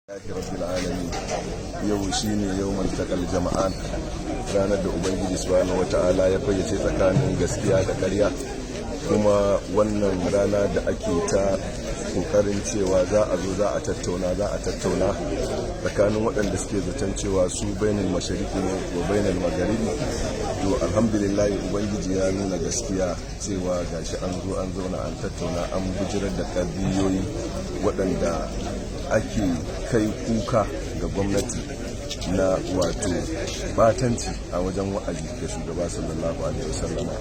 Rabbil alamin. Yau shine yawmal taqal jama'an, ranar da Ubangiji Subhanahu Wata'ala ya fayyace tsakanin gaskiya da ƙarya. Kuma wannan rana da ake ta kokarin cewa za a zo za a tattauna, za a tattauna tsakanin waɗanda suke zaton cewa su bainal mashariqi ne wa bainal magharibi. To, alhamdulillah, Ubangiji ya nuna gaskiya cewa gashi an zo an zauna, an tattauna, an bijirar da ƙadiyoyi waɗanda ake kai kuka ga gwamnati na wato batanci a wajen wa'azi da shugaba sallallahu alaihi wasallama,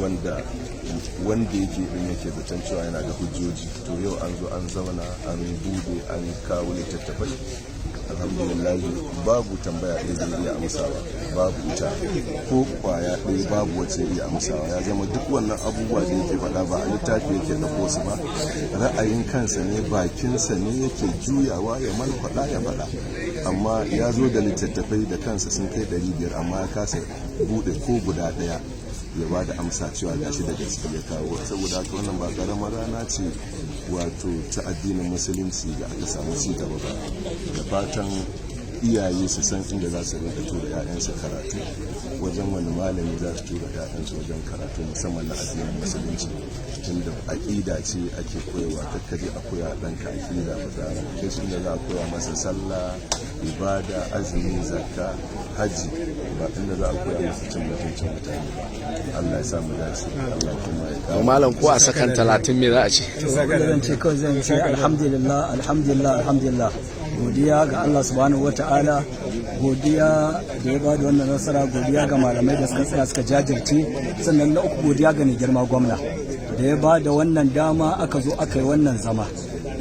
wanda yake din yake zaton cewa yana da hujjoji. To, yau an zo an zauna, an bude, an kawo littattafai. Alhamdulillah, babu tambaya ɗaya zai iya amsawa, babu ita ko kwaya ɗaya, babu wacce iya amsawa. Ya zama duk wannan abubuwa da yake faɗa ba a littafi yake ɗauko su ba, ra'ayin kansa ne, bakinsa ne yake juyawa ya malfaɗa ya faɗa. Amma ya zo da littattafai da kansa sun kai 500, amma ya kasa buɗe ko guda ɗaya ya ba da amsa cewa gashi daga ciki ya kawo. Saboda haka wannan ba karamar rana ce wato ta addinin Musulunci da aka samu ci gaba ba. Da fatan iyaye su san inda za su rinka tura 'ya'yansu karatu, wajen wani malami za su tura 'ya'yansu wajen karatu, musamman na addinin Musulunci, tunda aƙida ce ake koyawa. Kakkaje a koya ɗanka aƙida ba tsara kai shi inda za a koya masa sallah, ibada, azumi, zakka, hajji, ba inda za a koya masa cin mutuncin mutane ba. Allah ya sa mu dace, Allah kuma ya kawo. Malam, ko a sakan 30 me za a ce? Zan ce kawai, zan ce alhamdulillah, alhamdulillah, alhamdulillah. Godiya ga Allah Subhanahu Wata'ala, godiya da ya bada wannan nasara, godiya ga malamai da suka tsaya suka jajirce. Sannan na uku, godiya ga mai girma gwamna da ya ba da wannan dama aka zo aka yi wannan zama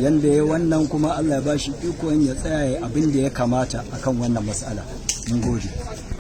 yanda ya wannan. Kuma Allah ya bashi ikon ya tsaya abin da ya kamata akan wannan matsala. Mun gode.